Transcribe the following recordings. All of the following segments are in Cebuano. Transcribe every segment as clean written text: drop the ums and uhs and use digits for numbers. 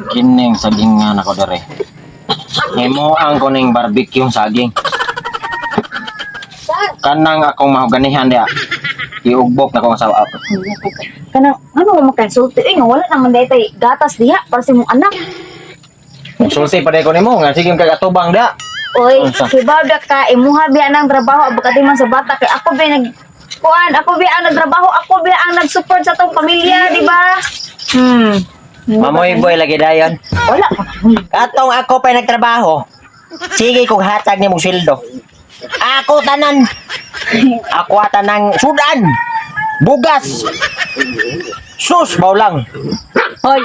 Kining saging nga nako dere. Himuan ko ning barbecue saging. Kanang akong mahuganihan diha. Iugbok na ko ang sawa. Kanang ano mo makainsulti eh nga wala naman dahil tay gatas diha para sa imong anak. Sulti pa ko nimo nga sige kag atubang diha. Oy, Unsa? kibaw da ka imuha biya ng trabaho abot man sa bata kay ako ba nag kuan, ako biya ang nagtrabaho, ako biya ang nag-support sa tong pamilya, di ba? Mamoy boy lagi dayon. Wala. Katong ako pa nagtrabaho. Sige kung hatag ni mong sweldo. Ako tanan. Ako tanang sudan. Bugas. Sus, bawlang. Hoy.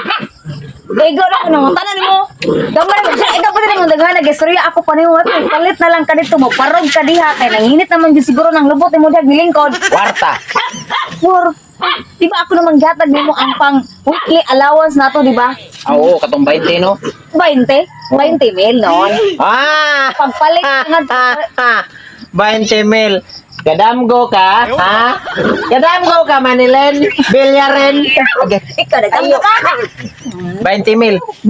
Ikaw na kuno tanan mo. Gamay mo siya, ikaw pa din mo daghan nagistorya ako pa nimo palit na lang kanito mo parog ka diha kay nanginit naman gyud siguro ng lubot nimo diha gilingkod. Kwarta. Pur. Di ba ako naman gihatag nimo ang pang weekly allowance nato, di ba? Ah, oo, katong 20 no. 20, 20 mil noon. Ah! Pagpalit nga Ah, 20 mil. Kadamgo ka, ha? Kadamgo ka, Manilen. Bilyaren. Ikaw nagtampo ka. 20 mil. 20!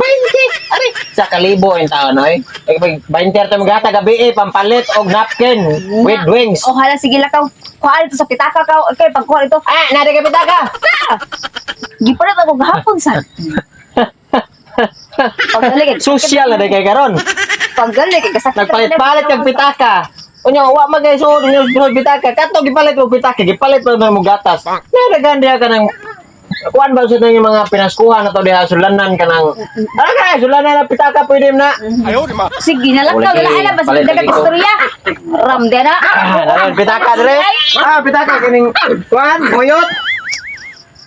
Ari, Sa kalibo yung tao no eh. Eh, 20 arto magata gabi eh, pampalit og napkin with wings. O hala sige lakaw. Kuha dito sa pitaka ka. Okay, pagkuha dito. Ah, nari ka pitaka. Gipalit ako gahapon sa. Pagdali kay Social na day kay karon. Pagdali kay kasakit. Nagpalit-palit kag pitaka. Unya wa man kay suod unya suod pitaka. Kato gipalit mo pitaka, gipalit pa mo gatas. Nadagan diha ka ng kuan ba sa yung mga pinaskuhan na to diha sulanan ka ng Ara ka sulanan na pitaka pwede na. Sige na lang Wala daw, wala kay- na basta palit dagat lagi ko. istorya. Ram din na. Ah, naron pitaka dire. Ah, pitaka kining kuan muyot.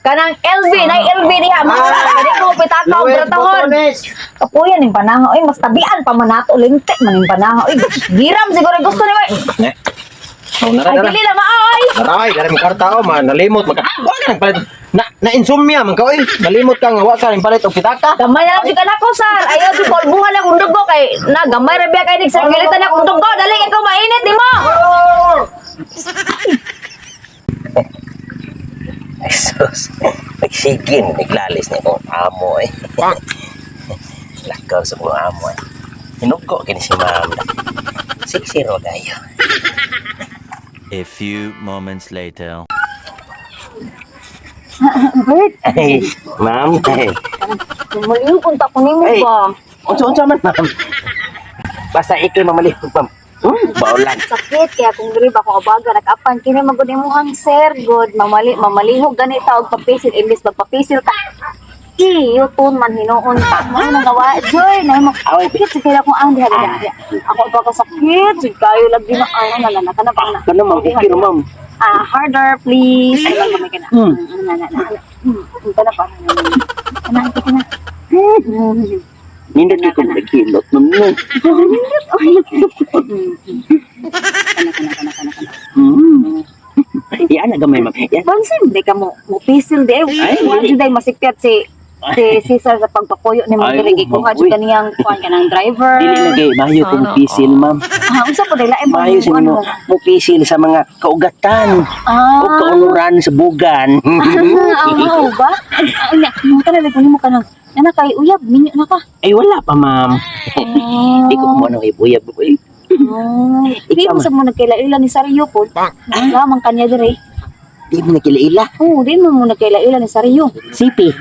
Kanang LB, nay LB diha mga ah, ko pitaka og Luwed bratahon. botones. Kapuyan ning panahon, oy mas tabian pa man nato lintik man ning panahon. Oy, giram siguro gusto ni oy. Ne. Oh, nara Ay nara. dili la maoy. Aray, dara mo kwarta oh, man nalimot maka. Wa ka nang palit. Na na insomnia man ka oy. Nalimot ka nga wa ka nang palit og pitaka. Gamay na lang jud ka nako sar. Ayaw jud kolbuhan lang kung dugo kay na gamay ra biya kay nig sir gilitan na kung dugo dali kay ko mainit nimo. Jesus. Nagsigin, naglalis niya kong amo eh. Lakaw sa kong amo eh. Hinugo kini si ma'am. Siksiro kayo. A few moments later. Bert, Ay, ma'am. Ay. malihog unta ko nimo Ay. ba? Unsa-unsa man, ma'am. Basta ikay mamalihog, ma'am. Baulan. Sakit kaya kung diri ba ako abaga nag-apan kini magud imuhang sir good mamali mamalihog ganita og papisil imbes magpapisil ka iyuton man hinuon ta mo nang gawa joy na mo Away. sakit sa kaya kung ang diha diha diha. Ako ba ka sakit jud kayo lagi na ano na na kana pa na Kana, ma'am. Okay ra, ma'am. Ah, harder please. Ano gamay ka na. Na na na. Kana pa na na na. Nindot ko nagkilot, ma'am. No. Kana kana kana kana kana. Iyan na gamay, ma'am. Iyan. Pansin di ka mo mo pisil di ay Ay, wala dili. jud ay masikyat si si Cesar sa pagpakuyo ni mo Ay, diri gikuha ma'am, jud uy. kaniyang kuan kanang driver. Dili na kay mayo kong pisil, ma'am. Ah, unsa po dili ay Mayo sa mo mo pisil sa mga kaugatan Ah. o kaunuran sa bugan. Ah, ah, ba? Ay, na, mo kana ko nimo kanang nana kay uyab minyo na ka. Ay, wala pa, ma'am. Di ko kumuha ng ibuyab. Uy, Ah, di Ikaw, mo sa mo nagkaila-ila ni Sario po. Wala man kanya diri. Di mo nakilaila. Oo, di mo mo nagkaila-ila ni Sario. Sipi.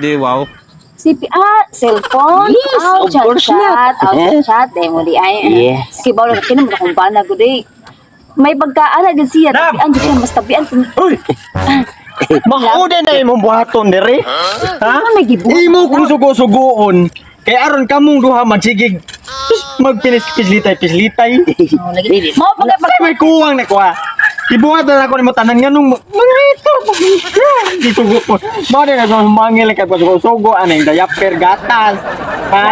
CP, ah, cellphone? Yes, ah, of chat, course chat, not. Ah, Eh? chat, eh, mo di ay. Yes. Kay bawal ka mo akong bana gud eh. May pagkaala gid siya, tabian jud siya, mas tabian. Uy. Maude na imong buhaton diri. Ha? Ano may gibuhat? Imo kong sugo-sugoon. Kay aron kamong duha magsigig magpinis-pislitay-pislitay. Mao pa kay pag May kuwang na kuha. Ibuhat na ako nimo tanan nga nung mga ito. Gisugo ko. Mao na sa humangil kay pagsugo anay diaper gatas. Ha?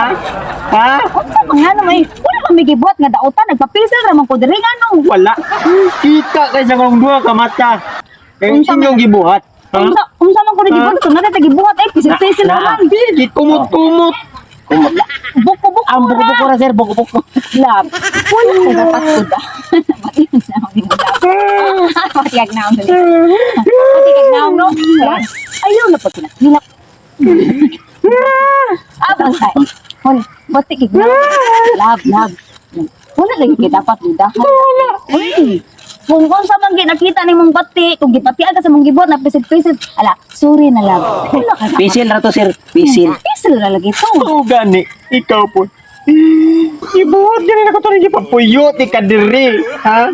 Ha? Unsa man nga naman eh. Wala man may gibuhat nga dautan nagpapisel ra man ko diri nganong. Wala. Kita kay sa kong duha ka mata. Kay Unsa man- inyong gibuhat. Ha? Unsa unsa man ko na gibuhat kung nata gibuhat ay pisil-pisil Na- ra man. Di kumot-kumot. Kumot. Buko-buko. Ang buko-buko ra, sir. Buko-buko. Lab. Wala ko dapat ko da. Pati na ako ni mo lab. Pati ag naon dali. Pati ag naon no. Ayaw na pag kinakilap. Hon, bati kig love, love. Wala lagi kay dapat dudahan. Wala. Uy. Kung unsa man ginakita nimong bati, kung gibatian ka sa mong gibuhat na pisit-pisit, ala, sorry na lang. Wala ka. Pisil ra to, sir. Pisil. Pisil na lagi to. Oo gani, ikaw po. Ibuhat gani na ko to rin ipapuyot ka diri, ha?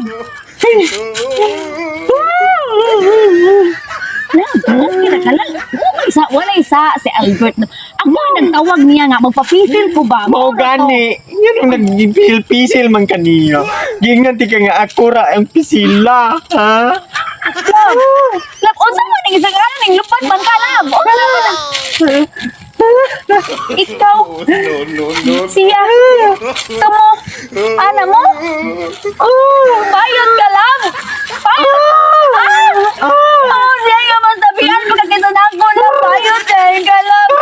Love, okay na ka lang. Wala isa, wala isa si Albert. Ako ang nagtawag niya nga, magpapisil ko ba? Mao gani, yun ang nagpil-pisil man kaniya. Gingan ti ka nga ako ra ang pisila, ha? Love, love, unsa man ning isang ano ning lupad man ka, love. Unsa man ang- Ikaw, siya, kamo, ana mo, oh, bayot ka, love. Bayot. Ah! Oh, siya nga masabihan pagkakita na ako, love. Bayot ka, love.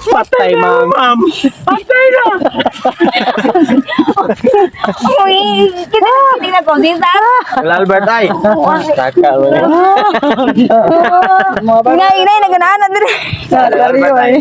Patay, ma'am. Patay na. Uy, kita na ko, sisa. Albert ay. Taka mo na. Inay, inay, naganaan na dire. Albert ay.